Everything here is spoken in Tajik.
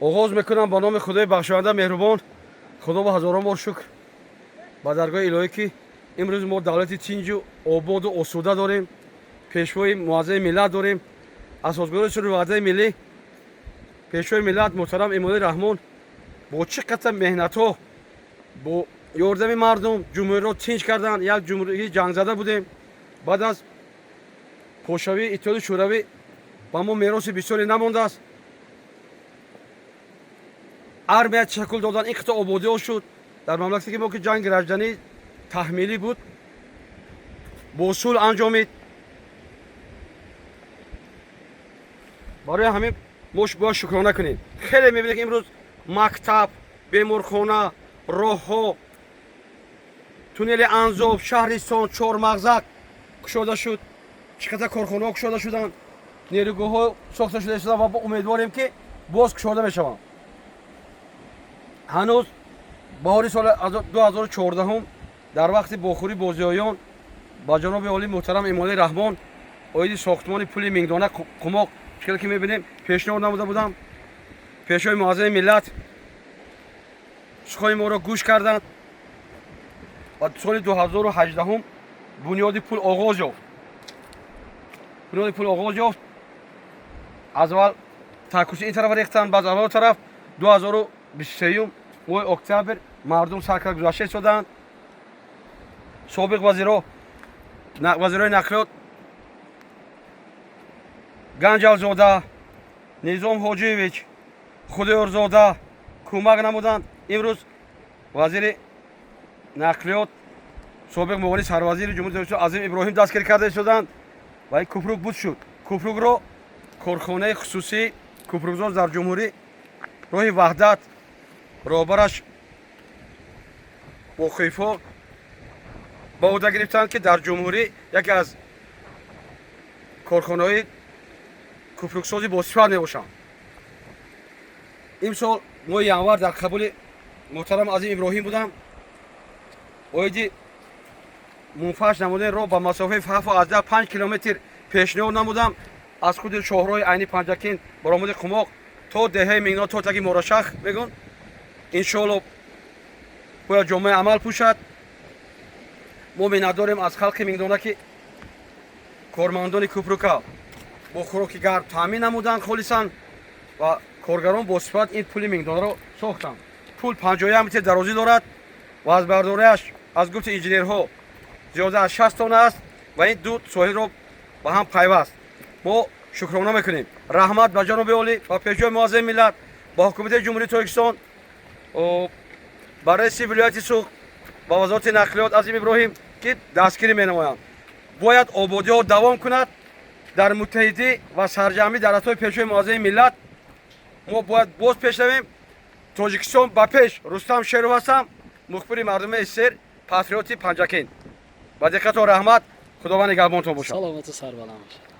Оғоз мекунам ба номи Худои бахшоянда меҳрубон. Худо ба ҳазорон бор шукр ба даргоҳи илоҳӣ, ки имрӯз мо давлати тинҷу ободу осуда дорем, пешвои муаззами миллат дорем, асосгузори сулҳу ваҳдати миллӣ, пешвои миллат муҳтарам Эмомалӣ Раҳмон бо чӣ қадр меҳнатҳо, бо ёрдами мардум ҷумҳуриро тинҷ карданд. Як ҷумҳурии ҷангзада будем. Баъд аз пошавии Иттиҳоди Шӯравӣ ба мо мероси бисёре намондааст. Армия ташаккул додан, ин қитъа ободиҳо шуд дар мамлакате ки мо ки ҷанги гражданӣ таҳмилӣ буд, бо сулҳ анҷомид. Барои ҳамин мо бояд шукрона кунем. Хеле мебинем, ки имрӯз мактаб, беморхона, роҳҳо, туннели Анзоб, шаҳристон, Чормағзак кушода шуд, чӣ қадар корхонаҳо кушода шуданд, нерӯгоҳҳо сохта шуда истода ва умедворем, ки боз кушода мешаванд. Ҳанӯз баҳори соли 2014 дар вақти бохӯрӣ бо зиёён ба ҷаноби олӣ муҳтарам Эмомалӣ Раҳмон оиди сохтмони пули Мингдона Қумоқ, чӣ ки мебинем, пешниҳод намуда будам. Пешвои муаззами миллат сухани моро гӯш карданд ва соли 2018 бунёди пул оғоз ёфт. Бунёди пул оғоз ёфт. Аз аввал такурси ин тараф рехтанд, баъд аз он тараф. 2023 моҳи октябр мардум сар карда гузашта истоданд. Собиқ вазиро, вазирои нақлиёт Ганҷалзода, Низом Ҳоҷиевич, Худоёрзода кӯмак намуданд. Имрӯз вазири нақлиёт, собиқ муовини сарвазири Ҷумҳурии Тоҷикистон Азим Иброҳим дастгирӣ карда истоданд ва ин купрук буд шуд. Купрукро корхонаи хусусии купруксоз дар ҷумҳурӣ, роҳи Ваҳдат, роҳбараш Боқифо ба ӯҳда гирифтанд, ки дар ҷумҳурӣ яке аз корхонаҳои купруксози босифат мебошанд. Имсол моҳи январ дар қабули муҳтарам Азим Иброҳим будам. Оиди мунфаҷ намудани роҳ ба масофаи 7,5 километр пешниҳод намудам, аз худи шоҳроҳи Айни Панҷакент, баромади Қумоқ то деҳаи Мингно, то таги Морашах мегӯн. Иншоалло, бояд ҷомаи амал пӯшад. Мо миннатдорем аз халқи Мингдона, ки кормандони купрука бо хӯроки гарм таъмин намуданд холисан ва коргарон бо сифат ин пули Мингдонаро сохтанд. Пул 51 метр дарозӣ дорад ва аз бардориаш, аз гуфти инженерҳо, зиёда аз 60 тонна аст ва ин ду соҳилро ба ҳам пайваст. Мо шукрона мекунем. Раҳмат ба ҷаноби олӣ ва пешвои муаззами миллат, ба ҳукумати Ҷумҳурии Тоҷикистон, ба раиси вилояти Суғд, ба вазорати нақлиёт Азим Иброҳим, ки дастгирӣ менамоянд. Бояд ободиҳо давом кунад. Дар муттаҳидӣ ва сарҷамъӣ дар атрофи пешвои муаззами миллат мо бояд боз пеш равем. Тоҷикистон ба пеш! Рустам Шеров ҳастам, мухбири мардуми СССР, патриоти Панҷакент. Ба диққатон раҳмат. Худованд нигаҳбонтон бошад. Саломату сарбаланд бошед.